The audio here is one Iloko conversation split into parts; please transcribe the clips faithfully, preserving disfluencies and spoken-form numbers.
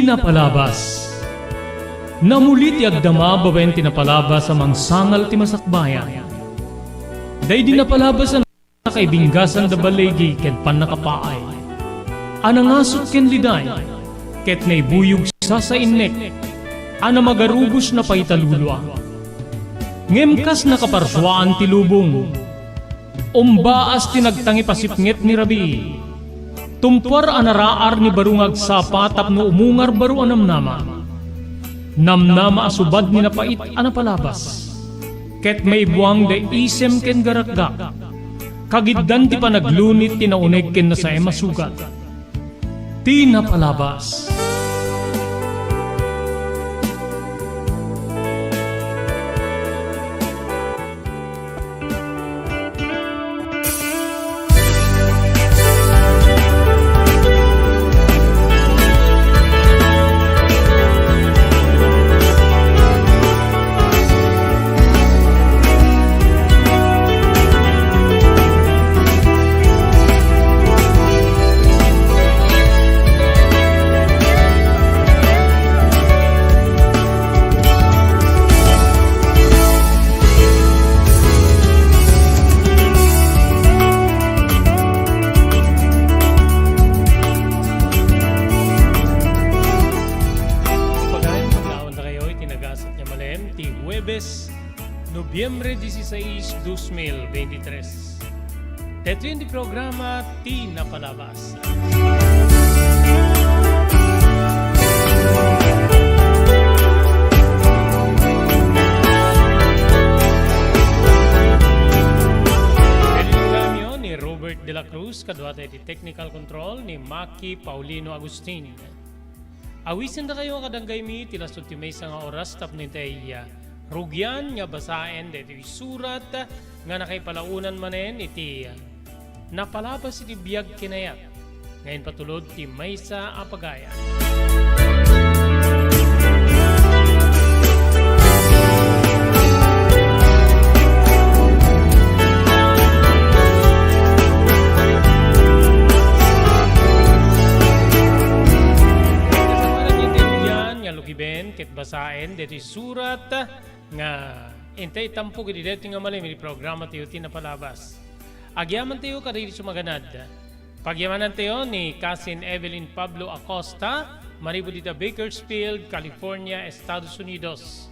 Napalabas. Namuli ti agdama babaen ti napalabas a mangsangal ti masakbayan. Daydi napalabas a nakaibinggasan da baligi ken pannakapaay, a nangasut ken liday, ket naibuyog sasainnek, a namagarubos napaita lulua. Ngem kas nakaparsuaan ti lubong, umbaas ti nagtangipasipnget ni rabii. Tumpuar a naraar ni baro nga agsapa tapno umungar baro a namnama. Namnama a subad ni napait a napalabas. Ket maibuang da isem ken garakgak. Kagiddan ti panaglunit ti nauneg ken nasaem a sugat. Ti napalabas. Pagayan, paglawan na kayo iti nagasat nga malem ti Huwebes, Nobyembre dieciséis, dos mil veintitrés. Daytoy ti programa Ti Napalabas. Ken ni Robert de la Cruz, kaduata iti technical control ni Maki Paulino Agustin. Awisendakayo a kadanggaymi ti lastod ti maysa nga oras tapno intay, ah, rugian nga basaen daytoy surat nga nakaipalaonan manen iti, ah, napalabas iti biag ken ayat nga impatulod ti maysa a pagayam. Kasamaran iti rugian nga lukiben ket basaen daytoy surat nga intay tampok iti daytoy nga malem iti programa tayo ti napalabas. Agyamanen tayo kadagiti sumaganad. Pagyamanen tayo ni Cousin Evelyn Pablo Acosta, manipud ita Bakersfield, California, Estados Unidos.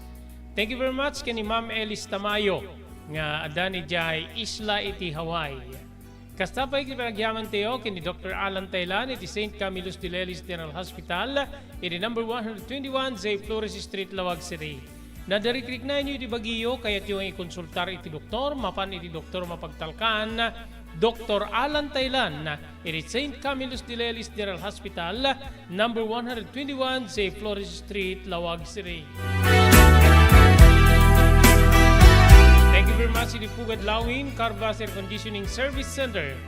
Thank you very much ken ni Ma'am Elis Tamayo nga adda idiay isla iti Hawaii. Kasta pay iti panagyaman tayo ken ni Doktor Alan Taylan iti Saint Camillus de Lelis General Hospital iti number one hundred twenty-one J Flores Street, Laoag City. Nadarikriknaenyo iti bagiyo, kayatyo nga ikonsultar iti doktor, mapan iti doktor mapagtalkan, Doktor Alan Taylan, iti Saint Camillus de Lelis General Hospital, number one hundred twenty-one J Flores Street, Laoag City. Thank you very much iti Pugad Lawin Carvas Air Conditioning Service Center,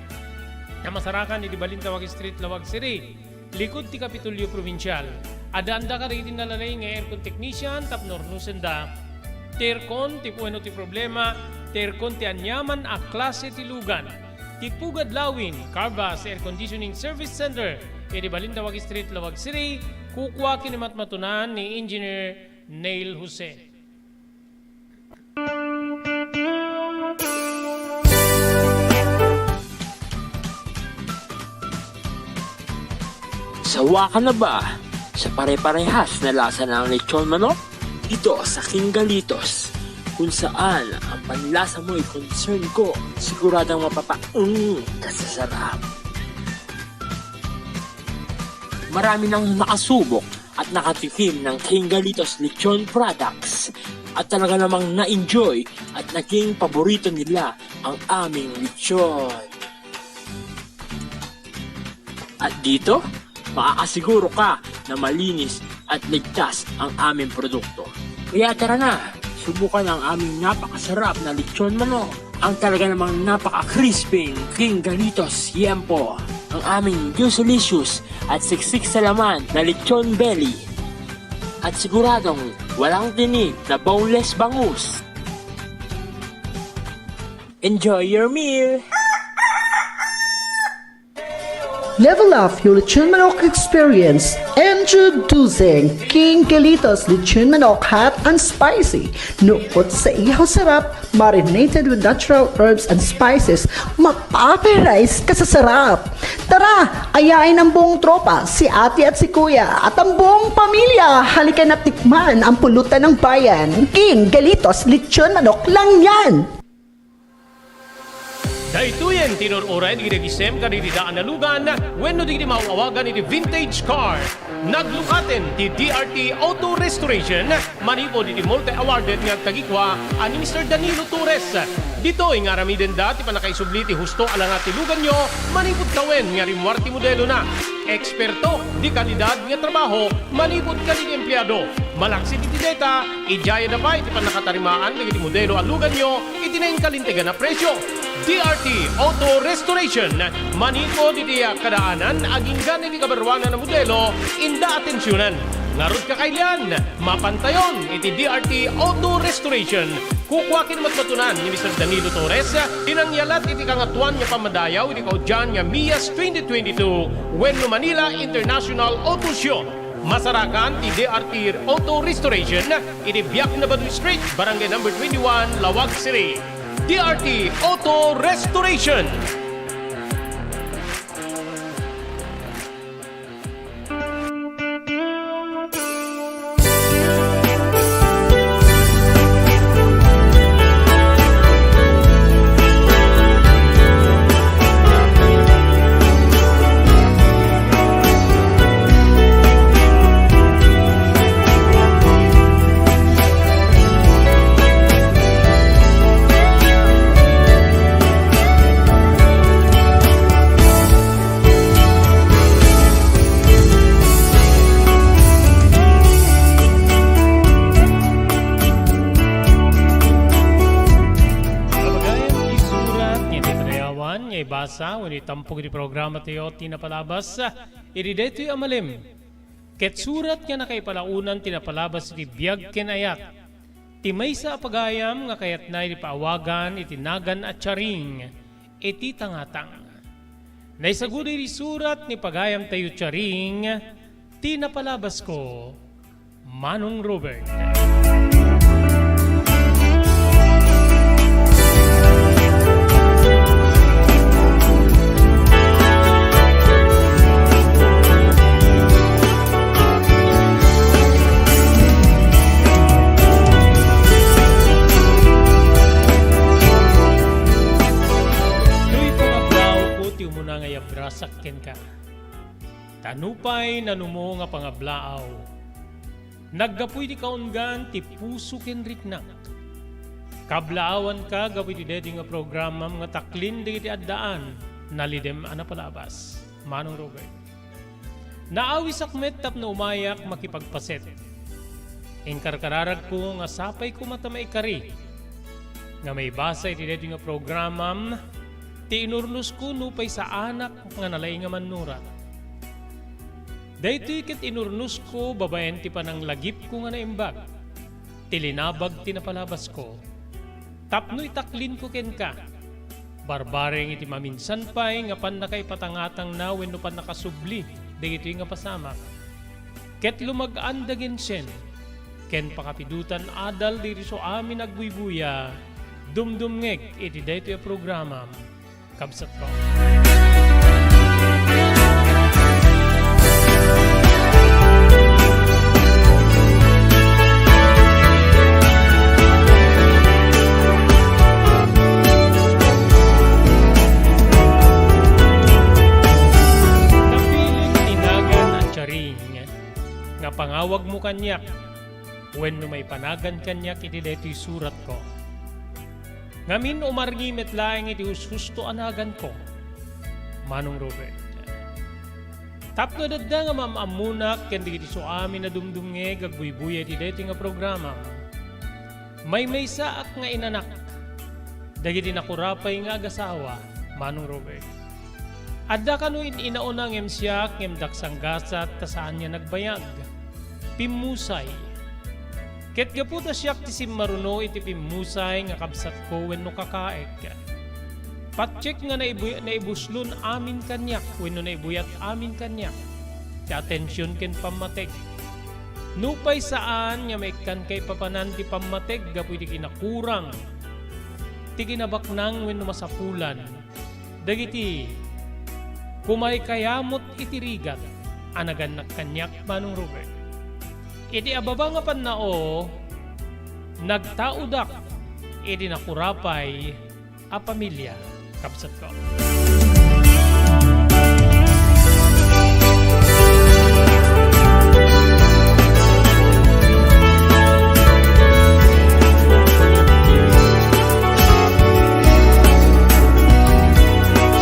a masarakan iti Balintawak Street, Laoag City, likud ti Kapitolyo Probinsial. Addaanda kadagiti nalalaing nga aircon technician tapno urnosenda ti aircon, ti wenno ti problema ti aircon ti aniaman a klase ti lugan. Ti Pugad Lawin Carvas Air Conditioning Service Center iti Balintawak Street, Laoag City, kukua ken ni matmatunan ni Engineer Neil Jose. Sawa ka na ba sa pare-parehas na lasa ng lechon manok? Dito sa King Galitos, kung saan ang panlasa mo'y concern ko, siguradong mapapaung ka sa sarap. Marami nang nakasubok at nakatikim ng King Galitos Lechon Products at talaga namang na-enjoy at naging paborito nila ang aming lechon. At dito, makakasiguro ka na malinis at ligtas ang aming produkto. Kaya tara na, subukan ang aming napakasarap na lechon manok. Ang talaga namang napaka-crispy King Galitos Yempo. Ang aming juicy-licious at siksik sa laman na lechon belly. At siguradong walang tinik na boneless bangus. Enjoy your meal! Level up your lechon manok experience. Introducing King Galitos Lechon Manok Hot and Spicy. Nukot sa ihaw sarap, marinated with natural herbs and spices. Mapaparize ka sa sarap. Tara, ayain ang buong tropa, si ate at si kuya, at ang buong pamilya. Halika na tikman ang pulutan ng bayan. King Galitos Lechon Manok lang yan. Daytoyen ti inur-uray dagiti agisem kadagiti daan a lugan wenno dagiti maaw-awagan iti vintage car. Naglukaten ti D R T Auto Restoration manipud iti multi-awarded nga agtagikua a ni Mister Danilo Torres. Ditoy nga aramidenda ti pannakaisubli ti husto a langa ti luganyo manipud tawen nga rimmuar ti modelona. Eksperto di kalidad nga trabaho manipud kadagiti empleado. Malaksid iti deta, idiayada pay ti pannakatarimaan dagiti modelo a luganyo iti nainkalintegan a presio. D R T Auto Restoration, manipud iti kadaanan aginggan iti kabaruanan a modelo, inda atensionan. Ngarud, kakailian, mapantayon iti D R T Auto Restoration. Kukua ken matmatunan ni Mister Danilo Torres ti nangyalat iti Kangatoan nga Pammadayaw iti kaudian nga MIAS twenty twenty-two wenno Manila International Auto Show. Masarakan ti D R T Auto Restoration iti Biak na Badu Street, Barangay Number twenty-one, Laoag City. D R T Auto Restoration. Pagayam ti surat nga iti padayawan nga ibasa wenno itampok iti programa tayo ti napalabas iti daytoy a malem. Ket surat nga nakaipalaonan ti napalabas iti biag ken ayat ti maysa a pagayam nga kayatna iti paawagan iti nagan a tiaring iti tangatang. Naisagud iti surat ni pagayam tayo tiaring ti napalabasko, Manong Robert. Toy pangablaaw ko ti umuna nga yabrasak kenka. Ta nupay nanumo nga pangablaaw, naggapu iti kaunggan ti puso ken riknak. Kablaawanka gapu iti daytoy nga programam nga taklin dagiti addaan nalidem a napalabas, Manong Robert. Naawisak met tapno umayak makipagpaset. Inkarkararagko nga sapay koma ta maikari nga maibasa iti daytoy nga programam ti inurnosko nupay saanak nga nalaing a mannurat. Daytoy ket inurnosko babaen ti pananglagipko nga naimbag ti linabag ti napalabasko tapno itaklinko kenka. Barbareng iti maminsan pay nga pannakaipatangatangna wenno pannakasubli dagitoy nga pasamak. Ket lumag-an da gensien ken pakapidotan adal dagiti isu amin a agbuybuya, dumdumngeg iti daytoy a programam. Kabsatko. Napilit ti nagan a tiaring nga pangawagmo kaniak wenno maipanagan kaniak iti daytoy suratko. Ngamin, umarngi met laeng iti hushusto a naganko, Manong Robert. Tapno adda nga maam-ammonak ken dagiti isu amin a dumdumngeg agbuybuya iti daytoy nga programam, maymaysaak nga inanak dagiti nakurapay nga agasawa, Manong Robert. Adda kano in-inauna ngem siak, ngem daksanggasat ta saan nga nagbayag. Pimmusay. Ket gapu ta siak ti simmaruno iti pimmusay nga kabsatko wenno kakaek. Patiek nga naibu-, naibuslon amin kaniak wenno naibuyat amin kaniak ti atension ken pammateg. Nupay saan nga maikkan kaipapanan ti pammateg gapu iti kinakurang ti kinabaknang wenno masapulan dagiti kumaykayamot iti rigat a nagannak kaniak, Manong Robert. Iti ababa nga pannao, nagtaodak iti nakurapay a pamilia, kabsatko.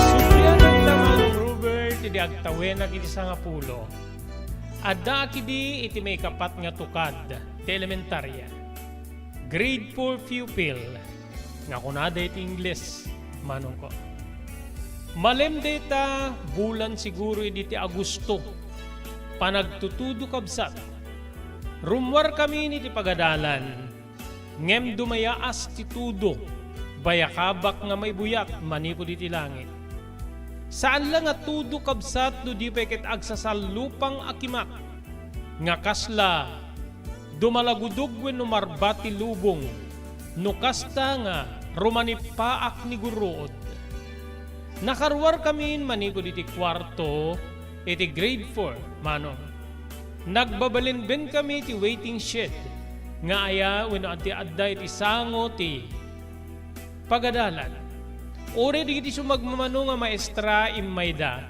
Sumbianak da, Manong Robert, idi agtawenak iti sangapulo. Addaak idi iti maikapat nga tukad ti elementaria. Grade four pupil nga kunada iti Ingles, Manongko. Malem dayta bulan siguro idi ti Agosto. Panagtutudo, kabsat. Rummuarkamin iti pagadalan, ngem dumayaas ti tudo, bayakabak nga maibuyat manipud iti langit. Saan la nga tudo, kabsat, no di pay ket agsasallupang a kimat nga kasla dumalagudog wenno marba ti lubong, no kasta nga rumanippaak ni gurruod. Nakaruarkamin manipud iti kuarto iti grade four, Manong. Nagbabalinbenkami iti waiting shed nga aya wenno adda iti sango ti pagadalan. Uray dagiti sumagmamano nga maestra immayda,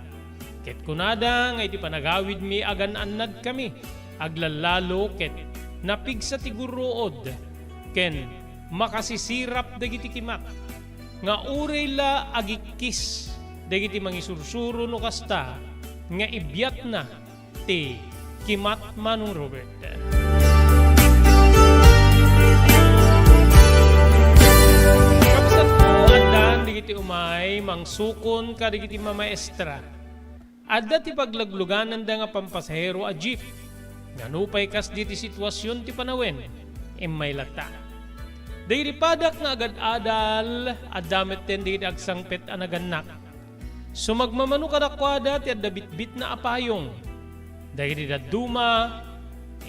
ket kunada nga iti panagawidmi agan-annadkami aglallalo ket napigsa ti gurruod ken makasisirap dagiti kimat nga uray la agikkis dagiti mangisursuro no kasta nga ibiatna ti kimat, Manong Robert. Kabsatko, addaan dagiti umay mangsukon kadagiti mamaestra. Adda ti paglaglugananda nga pampasahero a jeep. Nga nupay kasdi ti situasion ti panawen, immay latta. Dagiti padak nga agad-adal, adda metten dagiti agsangpet a nagannak. Sumagmamano kadakuada ti adda bitbitna a payong. Dagiti dadduma,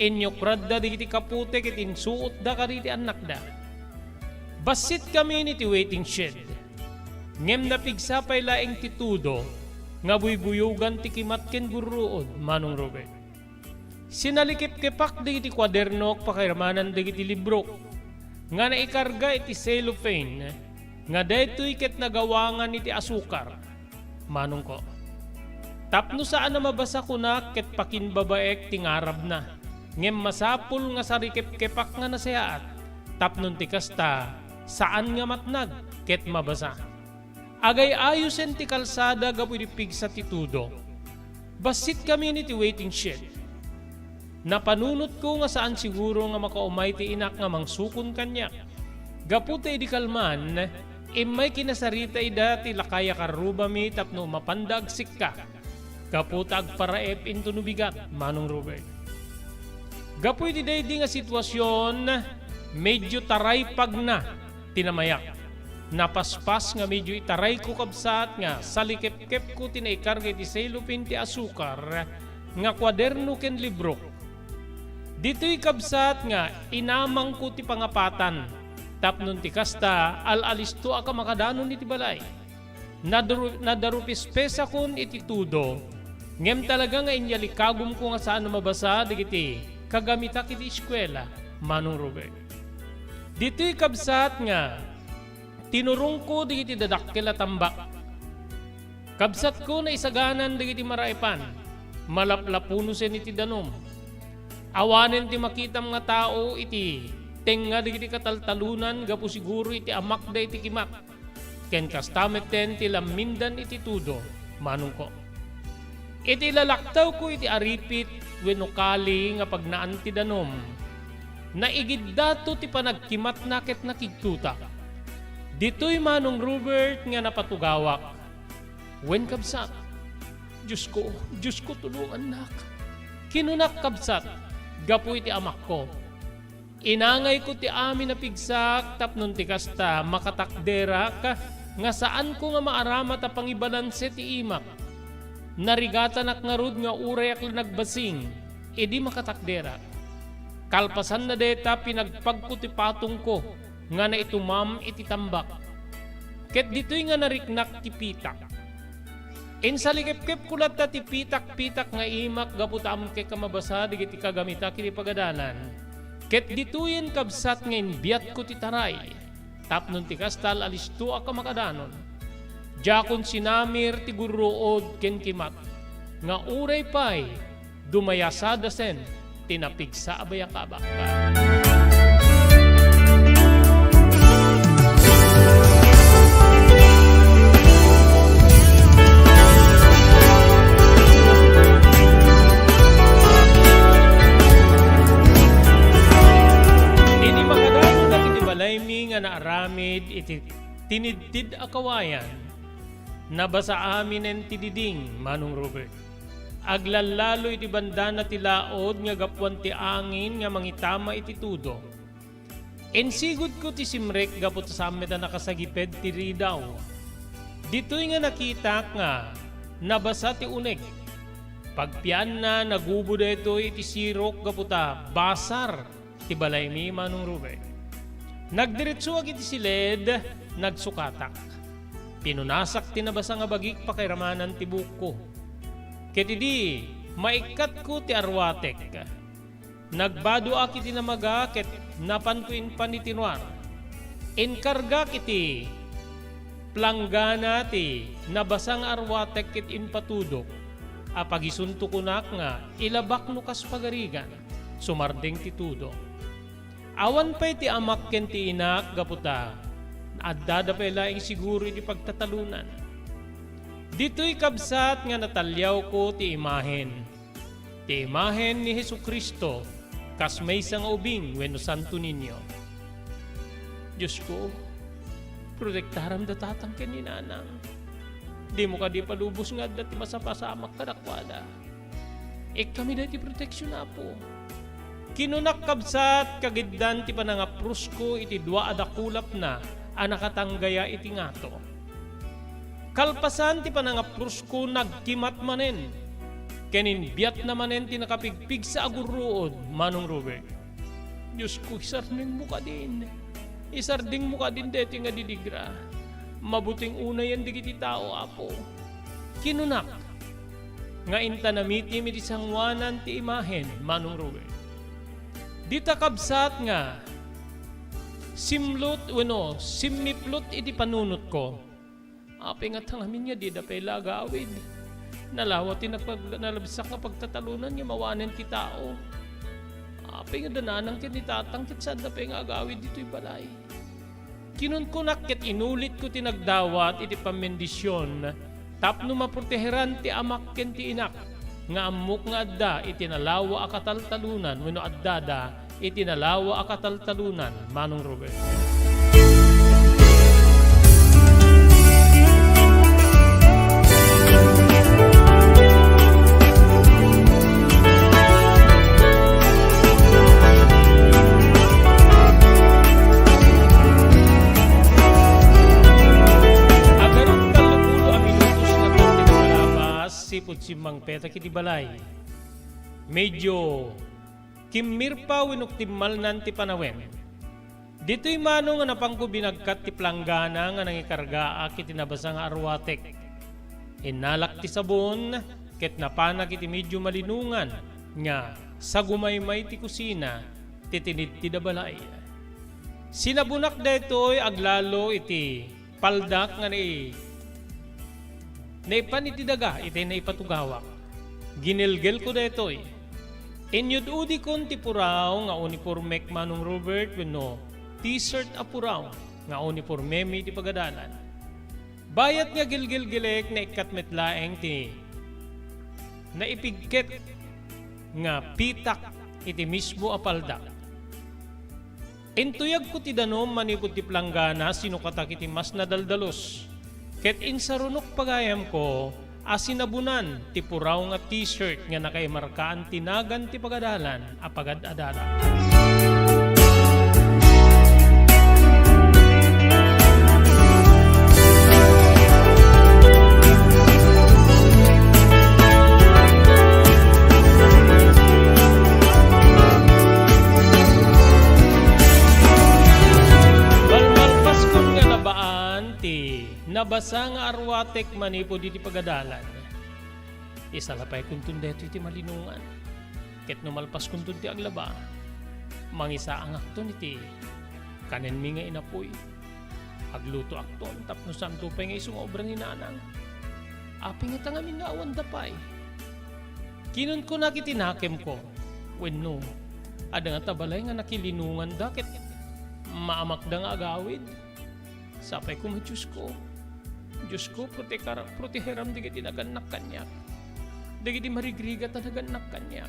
inyukradda dagiti kapote ket insuotda kadagiti annakda. Bassitkami iti waiting shed. Ngem napigsa pay laeng ti tudo nga buybuyogan ti kimat ken gurruod, Manong Robert. Sinalikepkepak dagiti kuadernok pakaimanan dagiti librok nga naikarga iti cellophane nga daytoy ket nagawangan iti asukar, Manongko. Tapno saan a mabasa kunak ket pakinbabaek ti ngarabna, ngem masapul nga sarikepkepak nga nasayaat, tapno ti kasta, saan nga matnag ket mabasa. Agay-ayosen ti kalsada gapu iti pigsa ti tudo. Bassitkami iti waiting shed. Napanunotko nga saan siguro nga makaumay ti inak nga mangsukon kaniak. Gapu ta idi kalman, immay kinasarita ida ti lakay a karrubami tapno mapanda agsikka. Gapu ta agparaep intono bigat, Manong Robert. Gapu iti daydi nga situasion, medyo taraypagna ti namayak. Napaspas nga medyo itarayko, kabsat, nga salikepkepko ti naikarga iti cellophane ti asukar nga kuaderno ken librok. Ditoy, kabsat, nga inamangko ti pangapatan tapno ti kasta, al-alisto a kamakadanon iti balay. Nadaru-, nadarupispesakon iti tudo, ngem talaga nga inyalikagumko nga saan a mabasa dagiti kagamitak iti eskuela, Manong Robert. Ditoy, kabsat, nga tinurongko dagiti dadakkel a tambak. Kabsatko, naisaganan dagiti maraepan, malaplapunosen iti danum. Awanen ti makitam nga tao iti tengnga dagiti kataltalonan gapu siguro iti amakda iti kimat. Ken kasta metten ti lammindan iti tudo, Manongko. Iti lalaktawko iti aripit wenno kali nga pagnaan ti danum, naigiddato ti panagkimatna ket nakigtotak. Ditoy, Manong Robert, nga napatugawak. Wen, kabsat, Diosko, Diosko, tulongannak. Kinunak, kabsat, gapu iti amakko. Inangayko ti amin a pigsak tapno ti kasta makatakderak nga saanko nga maaramat a pangibalanse ti imak. Narigatanak ngarud nga urayak la nagbasing idi makatakderak. Kalpasanna dayta, pinagpagko ti patongko nga naitumam iti tambak. Ket ditoy nga nariknak ti pitak. Insalikepkepko latta ti pitak-pitak nga imak gapu ta amkek a mabasa dagiti kagamitak iti pagadalan. Ket ditoyen, kabsat, nga imbiatko ti taray. Tapno ti kasta, alistoak a makadanon. Diakon sinamir ti gurruod ken kimat, nga uray pay dumayasadasen ti napigsa a bayakabak. Idi makadanon dagiti balaymi nga naaramid iti tinidtid a kawayan, nabasa aminen ti diding, Manong Robert. Aglallalo iti bandana ti laod nga gapuan ti angin nga mangitama iti tudo. Insigudko ti simrek gapu ta saan met a nakasagiped ti ridaw. Ditoy nga nakitak nga nabasa ti uneg. Pagpianna, nagubo daytoy iti sirok gapu ta basar ti balaymi, Manong Robert. Nagdiretsoak iti siled, nagsukatak. Pinunasak ti nabasa nga bagik pakairamanan ti buokko. Ket idi maikkatko ti arwatek, nagbadoak iti namaga ket napanko impan iti ruar. Inkargak iti planggana ti nabasa nga arwatek ket impatudok a pagisunto kunak nga ilabak no kas pagarigan, sumardeng ti tudo. Awan pay ti amak ken ti inak gapu ta addada pay laeng siguro iti pagtatalonan. Ditoy, kabsat, nga nataliawko ti imahen, ti imahen ni Jesu-Cristo kas maysa nga ubing wenno Santo Niño. Diosko, protektaram da tatang ken ni nanang. Dimo kadi palubos nga adda ti masapasamak kadakuada. Ikkami daytoy proteksion, Apo. Kinunak, kabsat, kagiddan ti panangaprosko iti dua a dakulapna a nakatanggaya iti ngato. Kalpasan ti panangaprosko, nagkimat manen, ken imbiatna manen ti nakapigpigsa a gurruod, Manong Robert. Diosko, isardengmo kadin. Isardengmo kadin daytoy nga didigra. Mabuting unayen dagiti tao, Apo. Kinunak nga inta namitim iti sangoanan ti imahen, Manong Robert. Dita, kabsat, nga simlut wenno simmiplot iti panunotko. Apay nga tangamin nga dida pay la agawid? Nalawa ti napag-, nalabsak nga pagtatalonan nga mawanen ti tao. Apay nga dananang ken ni tatang ket saanda pay nga agawid ditoy balay? Kinunkunak ket inulitko ti nagdawat iti pammendision tapno maproteheran ti amak ken ti inak nga ammok nga adda iti nalawa a kataltalonan wenno addada iti nalawa a kataltalonan, Manong Robert. Agarod tallopulo a minutos nga adda ti nakalabas, sipud simmangpetak iti balay. Medyo kimmirpa wenno timmalnan ti panawen. Ditoy mano nga napanko binagkat ti planggana nga nangikargaak iti nabasa nga arwatek. Innalak ti sabon ket napanak iti medyo malinongan nga sagumaymay ti kusina ti tinidtid a balay. Sinabonak daytoy aglalo iti paldak nga nai-, naipan iti daga iti naipatugawak. Ginelgelko daytoy. Inyud-udikon ti puraw nga unipormek, Manong Robert, wenno t-shirt a puraw nga unipormemi iti pagadalan. Bayat nga gilgilgilek, naikkat met laeng ti naipigket nga pitak iti mismo a paldak. Intuyagko ti danum manipud ti planggana, sinukatak iti mas nadaldalus, ket insarunok pagayamko a sinabonan ti puraw nga t-shirt nga nakaimarkaan ti nagan ti pagadalan a pagad-adada. nabasa nga arwatek manipud iti pagadalan. Isalapaykonton daytoy ti malinongan, ket no malpaskonton ti aglaba, mangisaangakton iti kanenmi nga inapuy. Aglutoakton tapno saanto pay nga isu nga obra ni Nanang. Apay ngata ngamin nga awanda pay? Kinunkunak iti nakemko, wenno, adda ngata balay nga nakilinonganda ket maamakda nga agawid? Sapay koma, Diosko, Diosko, protekara-, proteheram dagiti nagannak kaniak, dagiti marigrigat a nagannak kaniak.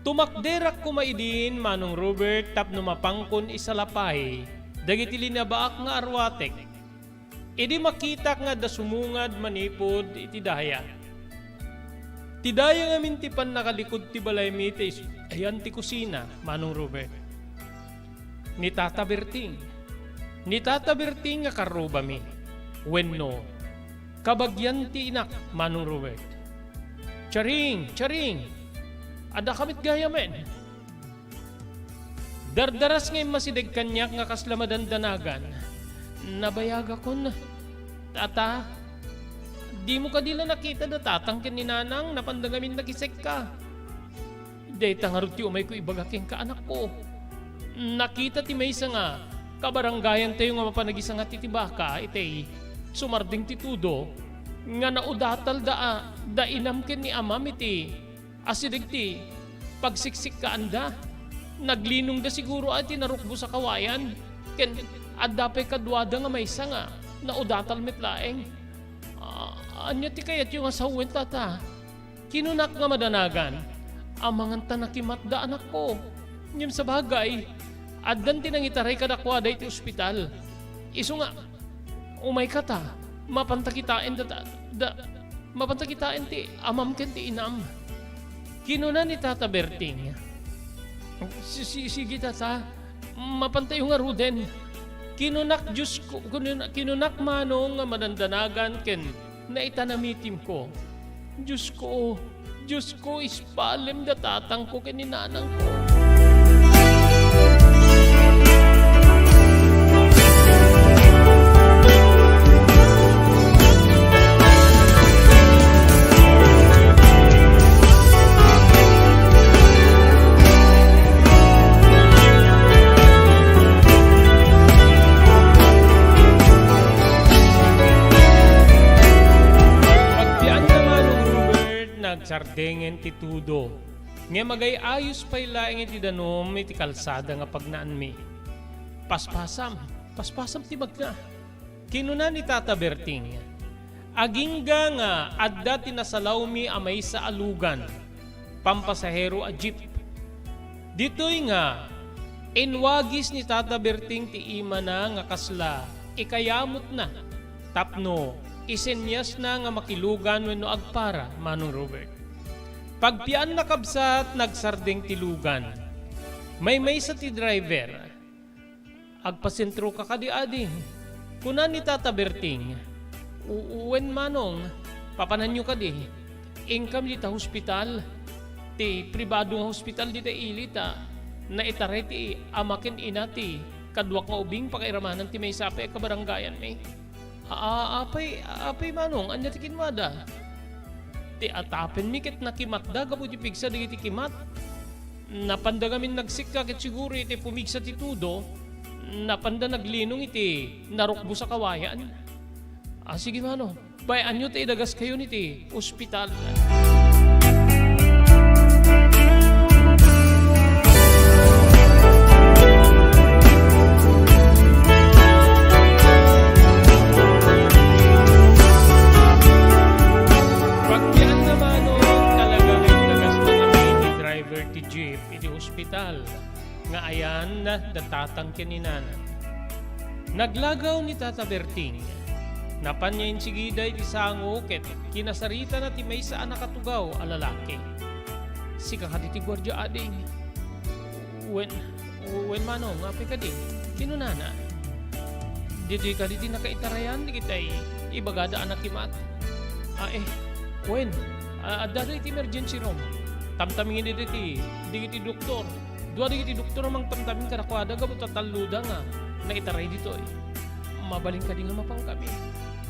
Tumakderak koma idin, Manong Robert, tapno mapankon isalapay dagiti linabaak nga arwatek. Idi makitak nga adda sumungad manipud iti daya, ti daya ngamin ti pannakalikud ti balaymi ti is-, ayan ti kusina, Manong Robert. Ni Tata Berting. Ni Tata Berting nga karrubami. Wenno, kabagian ti inak, Manong Robert. Charing! Charing! Adda ka met gayamen? Dardaras nga immasideg kaniak nga kasla madandanagan. Nabayagakon, Tata, dimo kadi la nakita da tatang ken ni nanang, napanda ngamin nagisekka. Dayta ngarud ti umayko ibaga kenka, anakko. Nakita ti maysa nga kabarangayantayo nga mapanagisangat iti baka, itay sumardeng ti tudo, nga naudatal da, da inam ken ni amam iti asideg ti pagsiksikkaanda. Naglinongda siguro a ti narukbos a kawayan, ken adda pay kaduada nga maysa nga naudatal met laeng. Ah, ania ti kayatyo nga sawen, Tata? Kinunak nga madanagan, amangan ta nakimatda, anakko. Ngem sabagay, addan ti nangitaray kadakuada iti ospital. Isu nga, umayka ta, mapanta kitaen da, da, mapanta kitaen ti amam ken ti inam. Kinuna ni Tata Berting, "Si-, si-, sige, Tata, mapantayo ngaruden." Kinunak, Diosko, kinuna-, kinunak manong nga madandanagan ken naitanamitimko. Diosko, Diosko, ispalem da tatangko ken ni nanangko. Pagbianna, Manong Robert, nagsardengen ti tudo. Ngem agay-ayos pay laeng iti danum iti kalsada nga pagnaanmi. "Paspasam, paspasam ti magna," kinuna ni Tata Berting. Agingga nga adda ti nasalawmi a maysa a lugan, pampasahero a jeep. Ditoy nga inwagis ni Tata Berting ti imana nga kasla ikayamutna tapno isenyasna nga makilugan wenno agpara, Manong Robert. Pagpianna, kabsat, nagsardeng ti lugan. Maymaysa ti driver. "Agpasentroka kadi, ading?" kuna ni Tata Berting. "U-, wen, manong, papananyo kadi. Inkami dita hospital. Ti pribado nga hospital dita ili ta naitaray ti ama ken ina ti kaduak nga ubing pakairamanan ti maysa pay a kabarangayanmi." "A-, a-, apay, apay, manong, ania ti kinunada?" "Ti atapenmi ket nakimatda gapu iti pigsa dagiti kimat. Napanda ngamin nagsikka ket siguro iti pumigsa ti tudo, napanda naglinong iti narukbos a kawayan." "A, sige, manong. Bay-anyo ta idagaskayon iti ospital." Pagbianna, manong, talaga nga idagaskana iti driver ti jeep iti ospital nga ayan da tatang ken ni nanang. Naglagaw ni Tata Berting. Napanna insigida iti sango ket kinasaritana ti maysa a nakatugaw a lalaki. "Sika kadi ti guardia, ading?" "Wen, wen, manong, apay kadi?" kinunana. "Ditoy kadi ti nakaitarayan dagiti ibagada a nakimat?" "A, e, wen, a-, adda iti emergency room. Tamtamin dagiti, dagiti doktor. Dua dagiti doktor a mangtamtamin kadakuada gapu ta talloda nga naitaray ditoy." Mabalin kadi nga mapankami?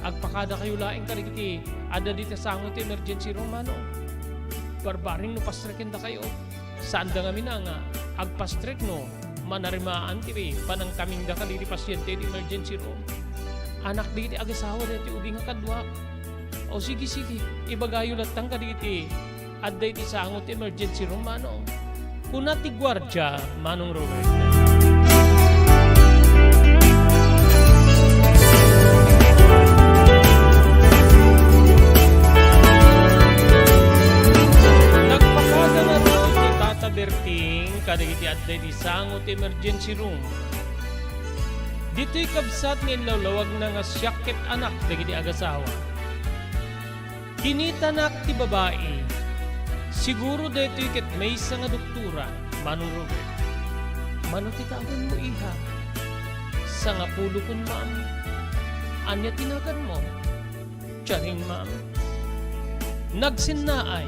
Agpakadakayo laeng kadagiti adda dita sango ti emergency room, manong. Barbareng no pastreken dakayo. Saanda ngamin a nga agpastrek no manarimaan ti panangkamingda kadagiti pasiente iti emergency room. Anak dagiti agasawa daytoy ubing a kaduak. O sige, sige, ibagayo latta kadagiti adda iti sango ti emergency room, manong. Kuna ti guardia, Manong Robert. Nagpakada ngarud ni Tata Berting kadagiti adda iti sango ti emergency room. Ditoy kabsat nga inlawlawagna nga siak ket anak dagiti agasawa. Kinitanak ti babai. Siguro daytoy ket maysa nga doktora, Manong Robert. Mano ti tawenmo, iha? Sangapulokon, ma'am. Ania ti naganmo? Tiaring, ma'am. Nagsennaay.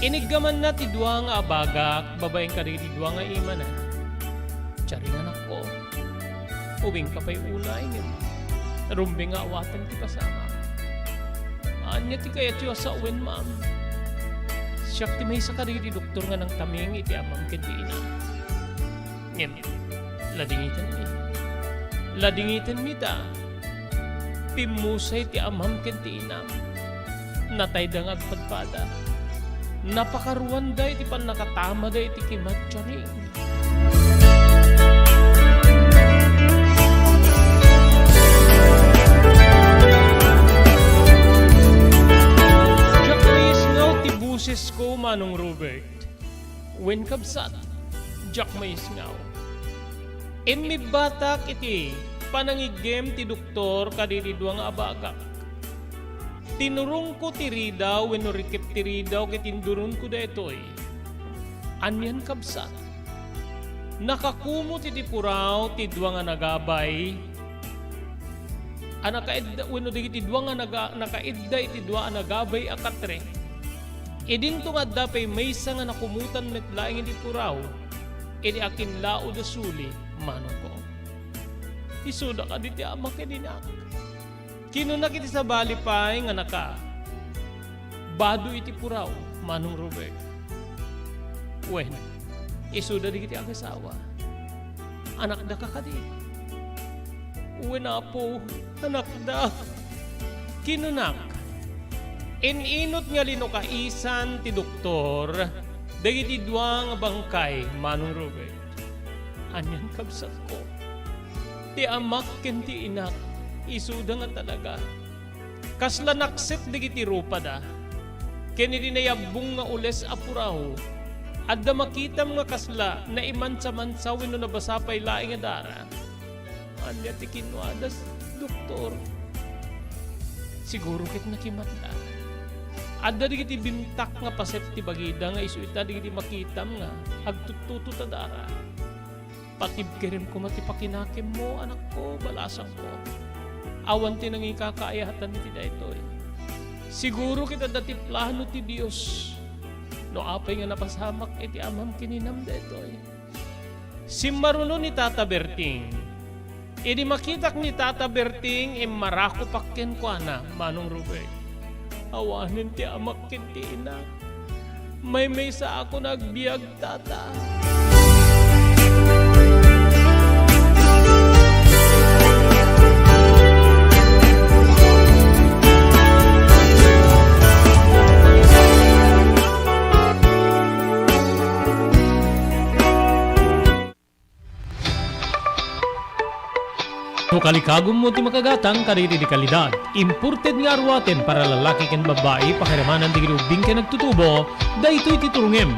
Iniggamanna ti dua nga abagak babaen kadagiti dua nga imana. Tiaring, anakko. Ubingka pay unay ngem rumbeng nga awaten ti pasamak. Ania ti kayatyo a sawen, ma'am? Siak ti maysa kadagiti doktor nga nangtaming iti amam ken ti inam. Ngem, ladingitenmi. Ladingitenmi ta pimmusay ti amam ken ti inam. Natayda nga agpadpada. Napakaruanda iti pannakatamada iti kimat, tiaring. Diak maisngaw ti bosesko, Manong Robert. Wen, kabsat, diak maisngaw. Immibbatak iti panangiggem ti doktor kadagiti dua nga abagak. Tinurongko ti ridaw wenno rikep ti ridaw ket induronko daytoy. Anian, kabsat? Nakakumot iti puraw ti dua nga nagabay a nakaidda, wenno dagiti dua nga naga-, nakaidda iti dua a nagabay a katre. Idinto nga adda pay maysa nga nakumutan met laeng iti puraw idi akinlaod a suli, manongko. Isuda kadi ti ama ken inak. Kinonak iti sabali pay nga naka bado iti puraw, Manong Robert. Wen, isuda dagiti agasawa. Anakdaka kadi? Wen, Apo, anakda. Kinonak, in-inut nga linukaisan ti doktor dagiti dua nga bangkay, Manong Robert. Anian, kabsatko? Ti amak ken ti inak, isuda nga talaga. Kasla nakset dagiti rupada. Ken iti nayabbong nga ules a puraw, adda makitam nga kasla naimansa-mansa wenno nabasa pay laeng a dara. Ania ti kinuada, doktor? Siguro ket nakimatda. Adda dagiti bintak nga paset ti bagida nga isu ita dagiti makitam nga agtuttutot a dara. Patibkerem koma ti pakinakemmo, anakko, balasangko. Awan ti nangikakaayatan iti daytoy. Siguro ket adda ti plano ti Dios. No apay nga napasamak iti amam ken inam daytoy. Simmaruno ni Tata Berting. Idi makitak ni Tata Berting, immarakupak kenkuana, Manong Robert. Awanen ti amak ken ti inak. Maymaysaakon a agbiag, Tata. No kalikagummo ti makagatang kadagiti dekalidad, imported nga aruaten para lalaki ken babbai, pakiramanan dagiti ubbing ken agtutubo, daytoy ti turongem.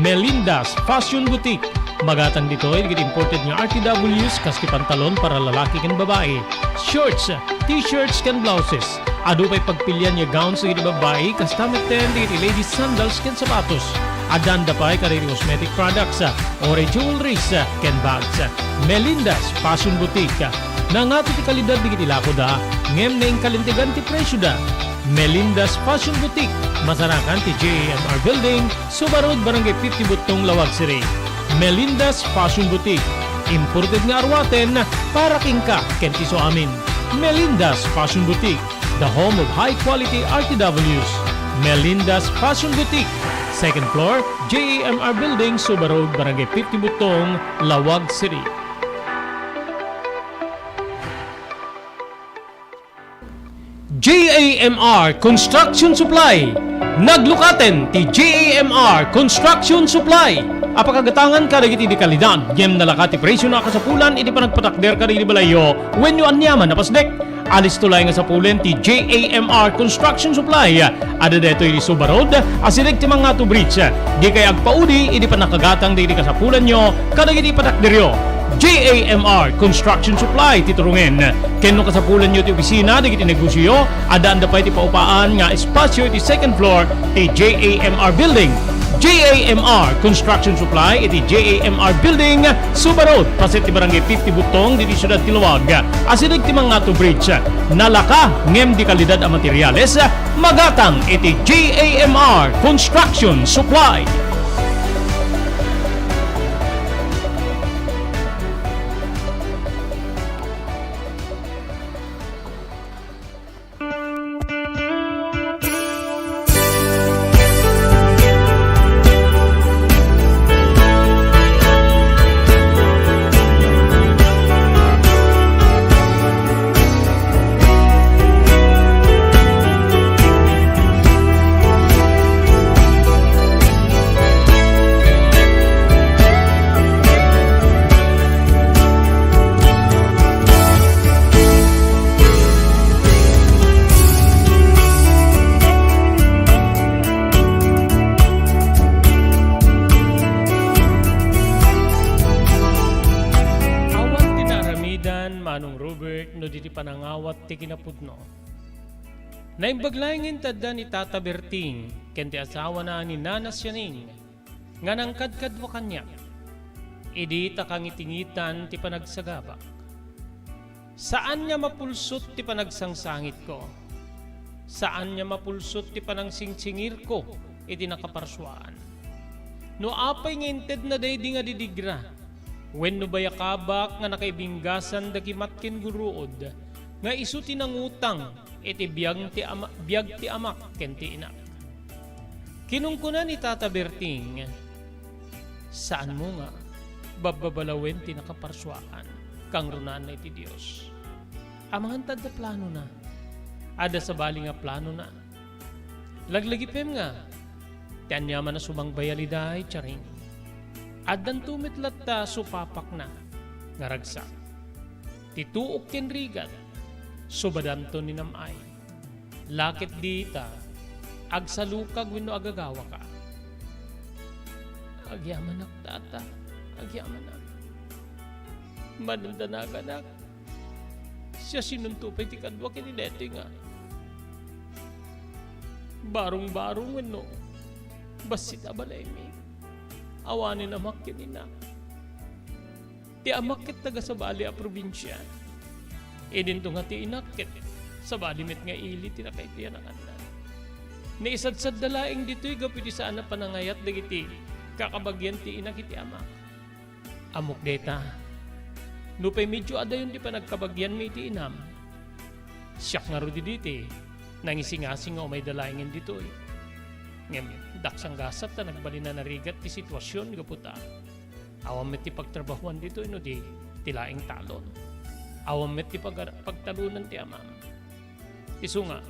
Melinda's Fashion Boutique. Magatang ditoy dagiti imported nga R T Ws kas ti pantalon para lalaki ken babbai, shorts, t-shirts ken blouses. Adu pay pagpilian nga gowns dagiti babbai, kasta metten dagiti ladies sandals ken sapatos. Addanda pay kadagiti cosmetic products, oray jewelries, ken bags. Melinda's Fashion Boutique. Nangato ti kalidad dagiti lakoda, ngem naingkalintegan ti presioda. Melinda's Fashion Boutique, masarakan ti J A M R Building, Suba Road, Barangay fifty Butong, Laoag City. Melinda's Fashion Boutique. Imported nga arwaten para kenka ken ti suamin. Melinda's Fashion Boutique, the home of high quality R T Ws. Melinda's Fashion Boutique, second floor, J A M R Building, Suba Road, Barangay fifty Butong, Laoag City. J A M R Construction Supply. Naglukaten ti J A M R Construction Supply. Apakagatangan kadagiti di kalidad, ngem nalaka ti presio a kasapulan iti panagpatakder kadagiti balayyo wenno aniaman a pasdek. Alisto laeng nga sapulen ti J A M R Construction Supply. Adda daytoy iti Suba Road, asideg ti Mangato Bridge. Dikay agpaudi iti pannakagatang dagiti kasapulanyo kadagiti patakderyo. J A M R Construction Supply ti turongen. Ken no kasapulanyo ti opisina dagiti negosioyo, addaanda pay ti paupaan nga espasio iti second floor ti J A M R Building. J A M R Construction Supply iti J A M R Building, Suba Road, paset ti Barangay fifty Butong, ditoy siudad ti Laoag. Asideg ti Mangato Bridge. Nalaka ngem di kalidad a materiales, magatang iti J A M R Construction Supply. Awan ti naaramidan, Manong Robert, no di ti panangawat ti kinapudno. Naimbag laeng nga intadda ni Tata Berting ken ti asawana ni Nana Sianing nga nangkadkadua kaniak idi ta kangitingitan ti panagsagabak. Saan nga mapulsot ti panagsangsangitko. Saan nga mapulsot ti panangsingsingirko iti nakaparsuaan. No apay nga intedna daydi nga didigra, wenno bayakabak nga nakaibinggasan da kimat ken guruod, nga isu ti nangutang iti biag ti ama-, biag ti amak ken ti inak. Kinunkuna ni Tata Berting, "Saanmo nga babbabalawen ti nakaparsuaan, kangrunaanna iti Dios. Amangan ta adda planona. Adda sabali nga planona. Laglagipem nga, ti aniaman a sumangbay a liday, Charing. Addanto met latta supapakna nga ragsak. Ti tuok ken rigat, subadanto ni nam-ay. Laket dita, agsalukag wenno agagawaka." "Agyamanak, Tata, agyamanak. Manandanaganak. Siasinonto pay ti kaduak iti daytoy nga barungbarung wenno bassit a balaymi? Awanen amak ken inak. Ti amak ket taga sabali a probinsia. Idinto nga ti inak ket sabali met nga ili ti nakaipiyanakanna. Naisadsadda laeng ditoy gapu iti saan a panangayat dagiti kakabagian ti inak iti amak. Ammok dayta. Nupay medio adayon ti panagkabagianmi iti inam, siak ngarud idi ti nangisingasing nga umayda laengen ditoy. Ngem dakes a gasat ta nagbalin a narigat ti situasion gapu ta awan met ti pagtrabahoan ditoy no di ti laeng talon. Awan met ti pagar-, pagtalonan ti amam. Isu nga,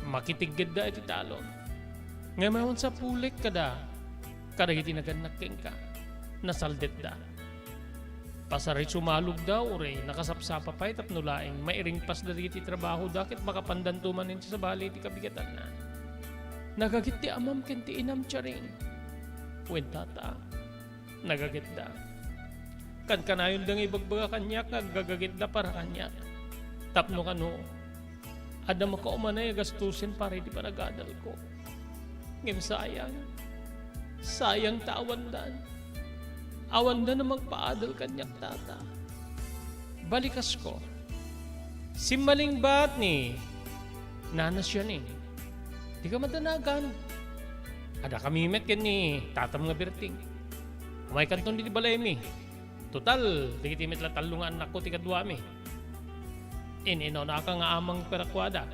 makitiggedda iti talon. Ngem awan sapulek kada, kadagiti nagannak kenka, nasaldetda. Pasaray sumalogda, uray nakasapsapa pay tapno laeng mairingpasda dagiti trabahoda ket makapandanto manen ti sabali iti kabigatanna. Nagagit ti amam ken ti inam, Charing. Wen, Tata, nagagitda. Kankanayonda nga ibagbaga kaniak nga aggagagitda para kaniak. Tapno kano, adda makaumanay a gastusen para iti panagadalko. Ngem sayang, sayang ta awandan. Awandan a mangpaadal kaniak, Tata. Balikasko, simmalingbat ni Nana Sianing. Dika madanagan. Adda kami met ken ni tatam nga Berting. Umaykanton iti balaymi. Total, dagiti met la tallo nga annakko ti kaduami. In-inawnaka nga amang kadakuada.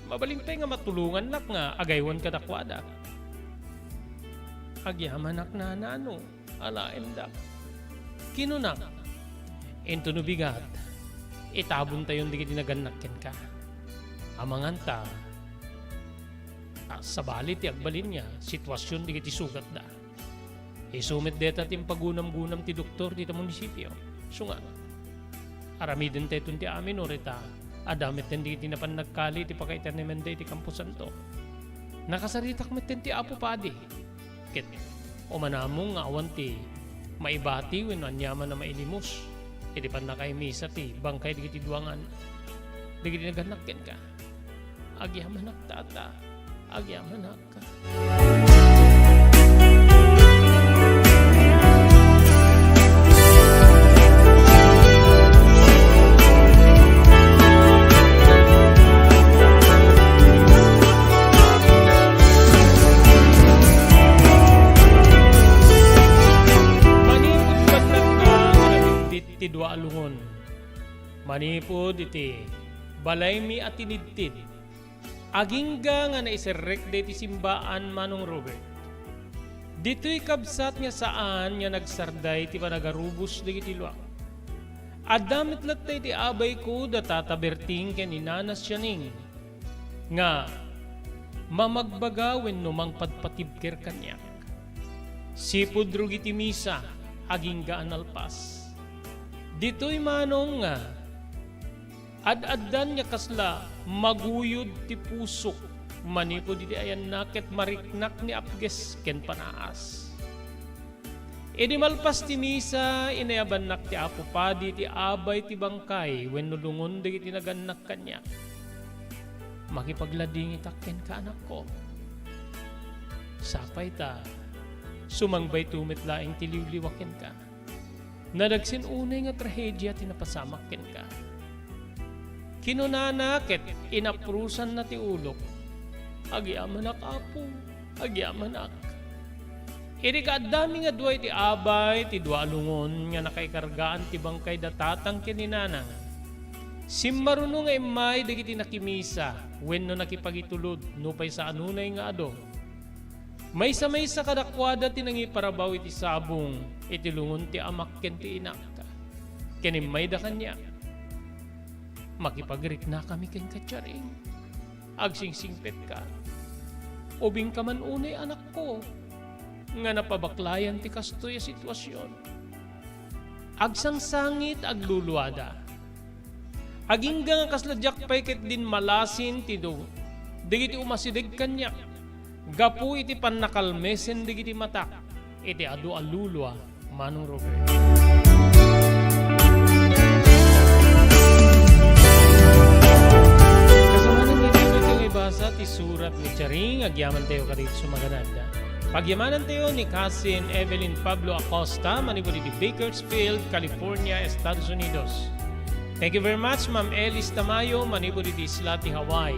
Mabalin pay nga matulongannak nga agaywan kadakuada. Agyamanak, nanano, alaendak. Kinunak, "Intono bigat, itabontayon dagiti nagannak kenka. Amanganta, a, sabali ti agbalin nga situasion dagiti sugatda." Isu met dayta ti impagunamgunam ti doktor dita munisipio. Isu nga, aramidentayton ti amin, no, rita, adda metten dagiti napan nagkali iti pakaitanemenda iti kamposanto. Nakasaritak metten ti Apo Padi. Ket umanamong nga awan ti maibati wenno aniaman a mailimus iti pannakaimisa ti bangkay dagiti dua nga an-, dagiti nagannak kenka. Agyamanak, Tata. Agyamanak. Manipud ti dua a lungon. Manipud iti balaymi a tinidtid, agingga nga naiserrekda iti simbaan, Manong Robert. Ditoy kabsat nga saan nga nagsarday ti panagarubos dagiti luak. Adda met latta iti abayko da Tata Berting ken ni Nana Sianing nga mamagbaga wenno mangpadpatibker kaniak. Sipud rugi ti misa, agingga a nalpas. Ditoy manong nga ad-addan nga kasla maguyod ti pusok manipud iti ayanna ket mariknak ni apges ken panaas. Idi malpas ti misa, inayabannak ti Apo Padi ti abay ti bangkay wenno lungon dagiti nagannak kaniak. Makipagladingitak kenka, anakko. Sapay ta, sumangbayto met laeng ti liwliwa kenka. Nadagsen unay nga trahedia ti napasamak kenka. Kinunana ket inaprusanna ti ulok. Agyamanak, Apo, agyamanak. Idi kaaddami nga dua iti abay ti dua a lungon nga nakaikargaan ti bangkay da tatang ken ni nanang, simmaruno nga immay dagiti nakimisa wenno nakipagitulod nupay saan unay nga adu. Maysa-maysa kadakuada ti nangiparabaw iti sabong iti lungon ti amak ken ti inak. Ken immayda kaniak. Makipagriknakami kenka, Charing. Agsingsingpetka. Ubingka man unay, anakko, nga napabaklayan ti kastoy a situasion. Agsangsangit, agluluada. Agingga nga kasla diak pay ket dinmalasin ti du-, dagiti umasideg kaniak gapu iti pannakalmesen dagiti matak iti adu a lulua, Manong Robert. Kasamanan nga ibasa ti surat ni Charing, agyamantayo kadagiti sumaganad. Pagyamanantayo ni Cousin Evelyn Pablo Acosta, manipud iti Bakersfield, California, Estados Unidos. Thank you very much, Ma'am Elis Tamayo, manipud iti isla ti Hawaii.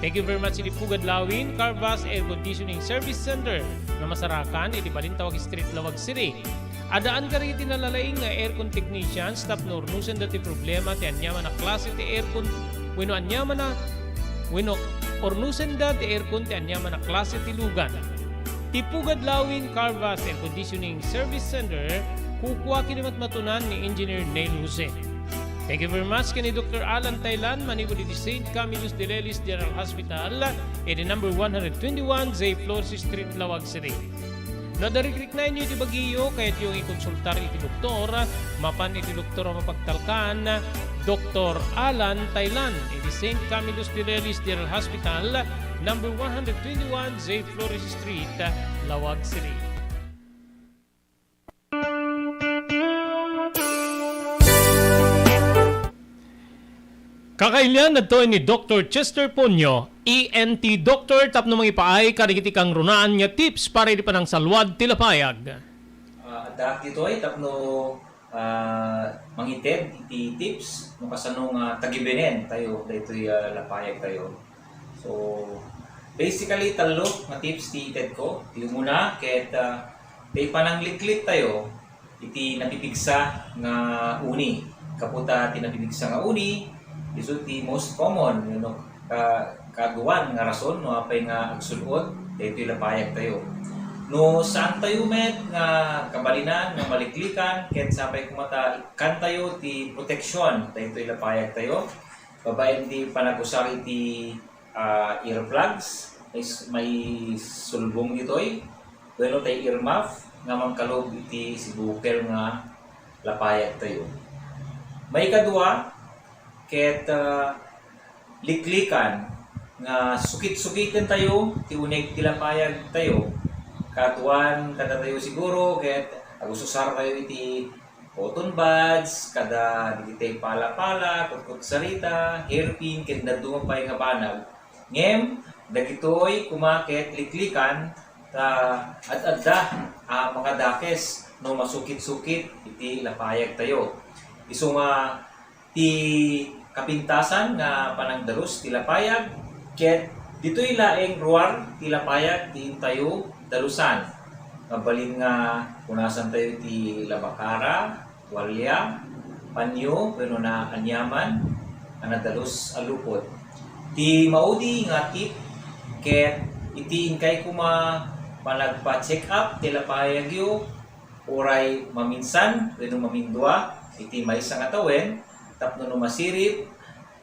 Thank you very much iti Pugad Lawin, Carvas Air Conditioning Service Center nga masarakan iti Balintawak Street, Laoag City. Addaan kadagiti nalalaing nga aircon technicians tapno urnusenda ti problema ti aniaman a klase ti aircon wenno aniaman a, wenno urnusenda ti aircon ti aniaman a klase ti lugan. Ti Pugad Lawin Carvas Air Conditioning Service Center, kukua ken ni matmatunan ni Engineer Neil Jose. Thank you very much ken ni Doktor Alan Tailan, manipud iti Saint Camillus de Lelis General Hospital, iti number one hundred twenty-one J Flores Street, Laoag City. No adda rikriknaenyo iti bagiyo, kayatyo nga ikonsultar iti doktor, mapan iti doktor a mapagtalkan, Doktor Alan Tailan, iti Saint Camillus de Lelis General Hospital, number one hundred twenty-one J Flores Street, Laoag City. Kakailian, adtoy ni Doktor Chester Ponyo, E N T doctor, tapno mangipaay kadagiti kangrunaan nga tips para iti panangsalwad ti lapayag. Ah, addaak ditoy tapno, ah, mangited iti tips no kasano nga tagibenen tayo daytoy, ah, lapayag tayo. So, basically, tallo nga tips ti ited ko. Ti umuna, ket, ah, ti panangliklik tayo, iti napipigsa nga uni. Gapu ta ti napipigsa nga uni, isu ti most common, you know, ka-, kaaduan nga rason no apay nga agsul-ot daytoy lapayagtayo. No saantayo met nga kabalinan nga maliklikan, ket sapay koma ta ikkantayo ti proteksyon daytoy lapayagtayo, babaen ti panagusar iti ah, earplugs, is-, maisulbong ditoy, wenno tay earmuff nga mangkalub iti sibukel nga lapayagtayo. Maikadua, ket, ah, liklikan nga sukit-sukiten tayo ti uneg ti lapayag tayo. Kaaduan kadatayo siguro, ket agususar tayo iti cotton buds, kada dagiti pala-pala, kutkutsarita, hairpin, ken dadduma pay nga banag. Ngem, dagitoy koma ket liklikan ta ad-adda a makadakes no masukit-sukit iti lapayag tayo. Isu nga ti kapintasan nga panangdalus ti lapayag, ket ditoy laeng ruar ti lapayag ti intayo dalusan. Mabalin nga punasan tayo ti labakara, tualya, panyo, wenno naaniaman a nadalus a lupot. Ti maudi nga tip ket iti inkay koma panagpa-check up ti lapayagyo, uray maminsan wenno mamindua iti maysa nga tawen tapno no masirib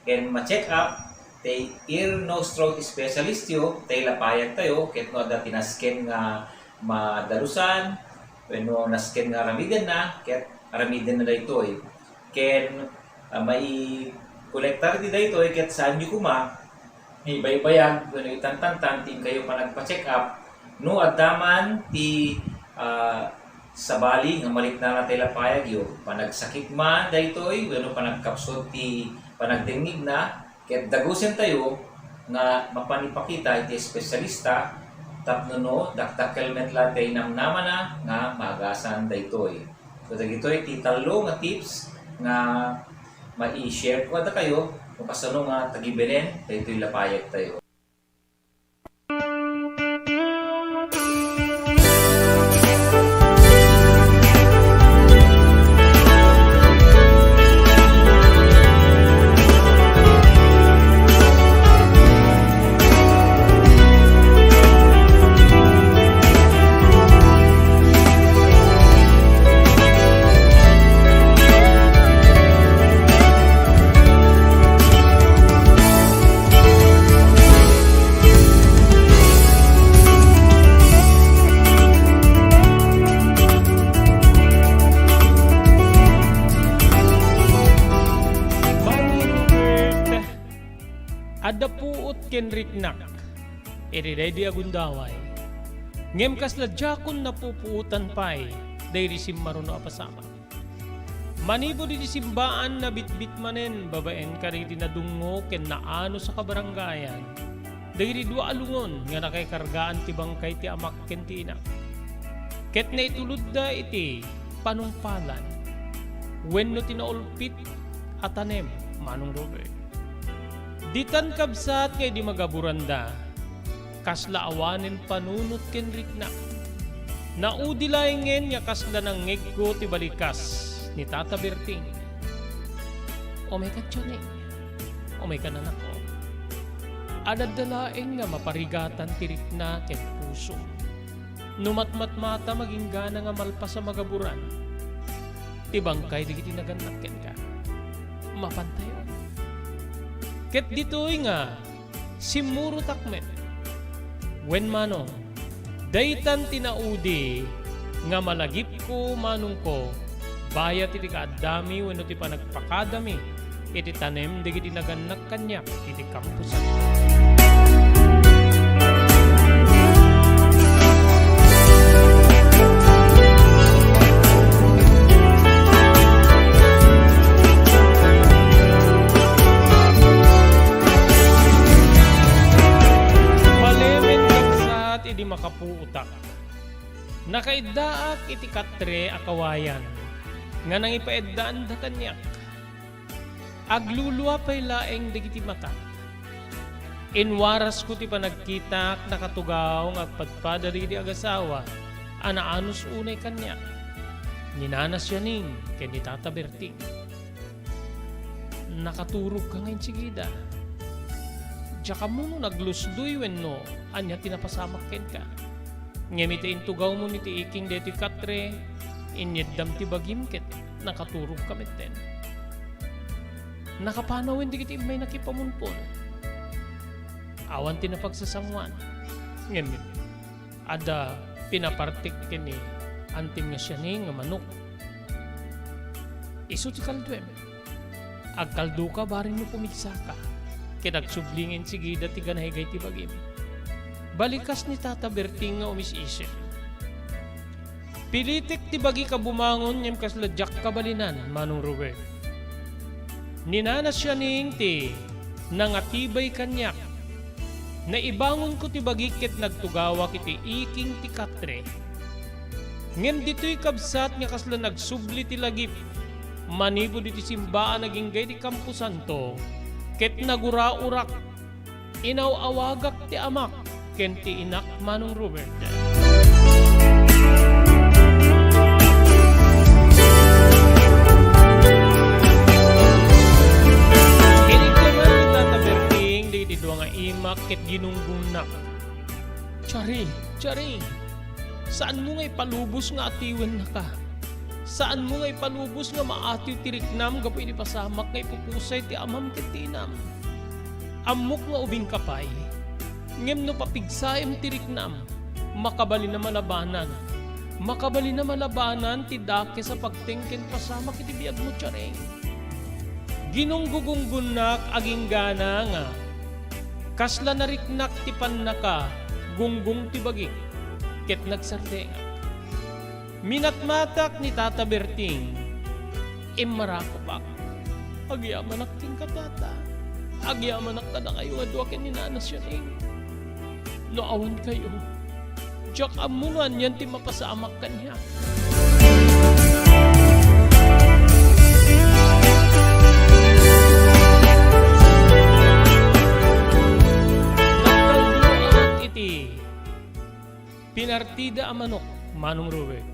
ken ma-check up ti ear, nose, throat specialist yo, tay lapayag tayo, ket no adda ti nasken nga madalusan wenno nasken nga aramidenna, ket aramidenna daytoy. Ken, ah, maikolektar ti daytoy ket saanyo koma nga ibaybayag wenno itantantan ti inkayo panagpa-check up no adda man ti, ah, sabali nga maliknana tay lapayagyo, panagsakit man daytoy wenno panagkapsut ti panagdengngegna, ket dagusentayo nga mapan ipakita iti espesyalista tapno no dakdakkel met la ti namnamana nga maagasan daytoy. So, dagitoy ti tallo nga tips nga mai-share ko kadakayo no kasano nga tagibelen daytoy lapayag tayo. Adda puot ken riknak iti daydi a gundaway. Ngem kasla diakon napupuotan pay daydi simmaruno a pasamak. Manipud iti simbaan, nabitbit manen babaen kadagiti nadungngo ken naanus a kabarangayan dagiti dua a lungon nga nakaikargaan ti bangkay ti amak ken ti inak. Ket naitulodda iti panungpalan wenno ti naulpit a tanem, Manong Robert. Ditan, kabsat, nga idi magaburanda, kasla awanen panunot ken riknak. Naudi laengen nga kasla nangngegko ti balikas ni Tata Berting. Umayka, Johnny. Umayka, nanakko. Adda laeng nga maparigatan ti rikna ken puso. No matmatmata, maginggana nga malpas a magaburan ti bangkay dagiti nagannak kenka. Mapantayon. Ket ditoy nga simmurotak met. Wen, manong, daytan ti naudi nga malagipko, manongko, bayat iti kaaddami wenno ti panagpakadami iti tanem dagiti nagannak kaniak iti Campo Santo. Malemen, kabsat, idi makapuotak. Nakaiddaak iti katre a kawayan nga nangipaiddaanda kaniak. Aglulua pay laeng dagiti matak. Inwarasko ti panagkitak, nakatugaw nga agpadpada dagiti agasawa a naanus unay kaniak. ni Nana Sianing ken ni Tata Berting. Nakaturogka nga insigida. Diak ammo no naglusdoy wenno ania ti napasamak kenka. Ngem iti intugawmo iti iking daytoy katre, inyeddam ti bagim ket nakaturogka metten. Nakapanawen dagiti immayna kipamunpon. Awan ti napagsasangoan. Ngem adda pinapartek ken ni Antim nga sianing nga manok. Isu ti kalduem. Agkaldoka bareng no pumigsaka, ket agsubli nga insigida ti ganaygay ti bagim. Balikas ni Tata Berting nga umis-isip. Pilitek ti bagika bumangon ngem kasla diak kabalinan, Manong Robert. Ni Nana Sianing ti nangatibay kaniak. Naibangonko ti bagik ket nagtugawak iti iking ti katre. Ngem ditoy kabsat nga kasla nagsubli ti lagip manipud iti simbaan agingga iti kamposanto, ket nagura-urak. Inaw-awagak ti amak ken ti inak, Manong Robert. Inikkaman ni Tata Berting dagiti dua nga imak ket ginunggongnak. Chari, Chari, saanmo nga ipalubos nga atiwennaka? Saanmo nga ipalubos nga maatiw ti riknam gapu iti pasamak nga ipupusay ti amam ken ti inam? Ammok nga ubingka pay. Ngem no papigsaem ti riknam, makabalin a malabanan. Makabalin a malabanan ti dakes a pagteng ken pasamak iti biagmo, Charing. Ginunggugunggonnak agingga nga kasla nariknak ti pannaka, gunggong ti bagik, ket nagsardengak. Minatmatak ni Tata Berting. Immarakupak. Agyamanak kenka, Tata. Agyamanak kadakayo nga dua ken ni Nana Sianing. No awan kayo, diak ammo no anian ti mapasamak kaniak. Nagkalduak iti pinartida a manok, Manong Robert.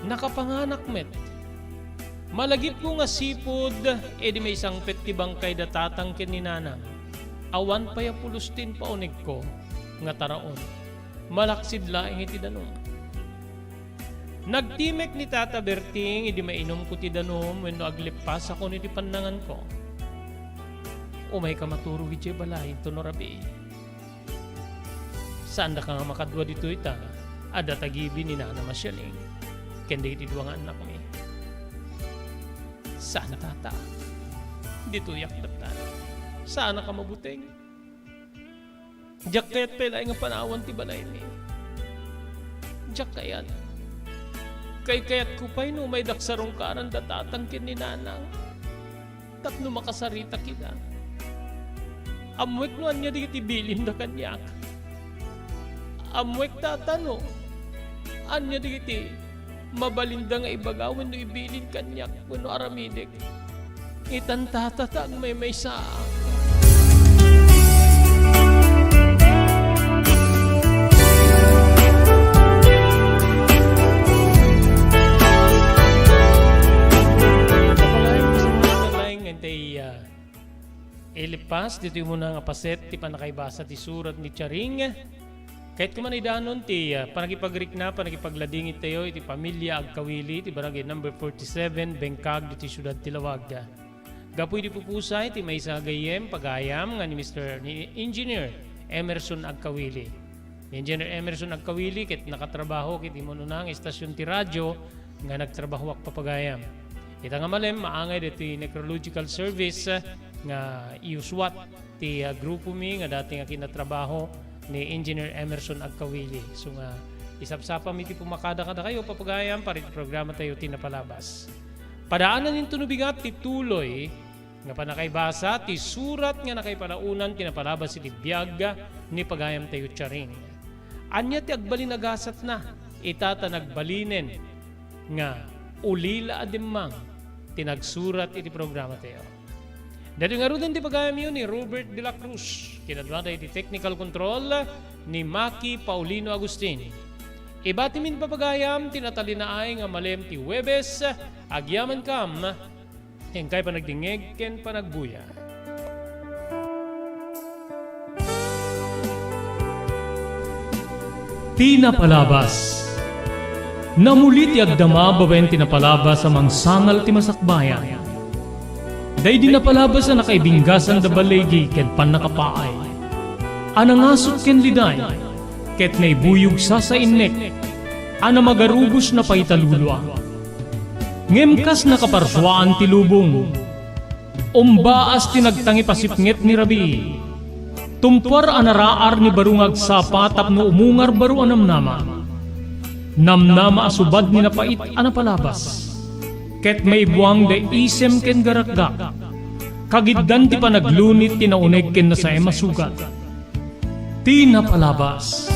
Nakapanganak met. Malagipko nga sipud, idi maisangpet ti bangkay da tatang ken ni nanang. Awan pay a pulos ti impaunegko nga taraon. Malaksid laeng iti danum. Nagtimek ni Tata Berting idi mainumko ti danum wenno aglippasakon iti pannanganko. Umayka maturog idiay balay inton no rabii. Saandaka nga makadua ditoy ta adda tagibi ni Nana Masianing ken dagiti dua nga annakmi. Saan, Tata. Ditoyak latta. Saanaka mabuteng. Diak kayat pay laeng a panawan ti balaymi. Diak kayat. Kaykayatko pay no umaydak sarungkaran da tatang ken ni nanang tapno makasaritak ida. Ammoek no ania dagiti bilinda kaniak. Ammoek, Tata, no ania dagiti mabalinda nga ibaga wenno ibilin kaniak wenno aramidek. Itan, Tata, ta agmaymaysaak. Laeng, laeng, ah, ilipas ditoy umuna nga paset ti pannakaibasa ti surat ni Charing. Kayatko man idanon ti, ah, pannakipagrikna, pannakipagladingit tayo iti pamilia Agkawili, iti barangay number forty-seven, Bengkag, ditoy siudad ti Laoag. Gapu iti pupusay ti maysa a gayyem pagayam nga ni Mister, ni Engineer Emerson Agkawili. Ni Engineer Emerson Agkawili ket nakatrabaho ket imununa nga istasyon ti radyo nga nagtrabahoak papagayam. Ita nga malem, maangay ditoy necrological service nga iyuswat ti, ah, grupo mi nga dati nga kinatrabaho ni Engineer Emerson Agkawili. So nga, isapsapam iti pumakada kadakayo, papagayam, para iti programa tayo ti napalabas. Padaanan inton no bigat ti tuloy nga pannakaibasa ti surat nga nakaipalaonan ti napalabas iti biag ni pagayam tayo Charing. Ania ti agbalin a gasatna? Ita ta nagbalinen nga ulila a dimmang ti nagsurat iti programa tayo. Daytoy ngaruden ti pagayamyo ni Robert de la Cruz. Kinadua tayo iti technical control ni Maki Paulino Agustin. Ibatimin, papagayam, ti natalinaay nga malem ti Huwebes, agyamankam, inkay panagdingngeg ken panagbuya. Ti napalabas. Namuli ti agdama babaen ti napalabas a mangsangal ti masakbayan. Daydi napalabas a nakaibinggasan da baligi ken pannakapaay, a nangasut ken liday, ket naibuyog sasainnek, a namagarubos na paitalulua. Ngem kas nakaparsuaan ti lubong, umbaas ti nagtangipasipnget ni Rabii. Tumpuar a naraar ni baro nga agsapa tapno umungar baro a namnama. Namnama a subad ni napait a napalabas. Ket maibuang da isem ken garakgak. Kagiddan ti panaglunit ti nauneg ken nasaem a sugat. Ti napalabas.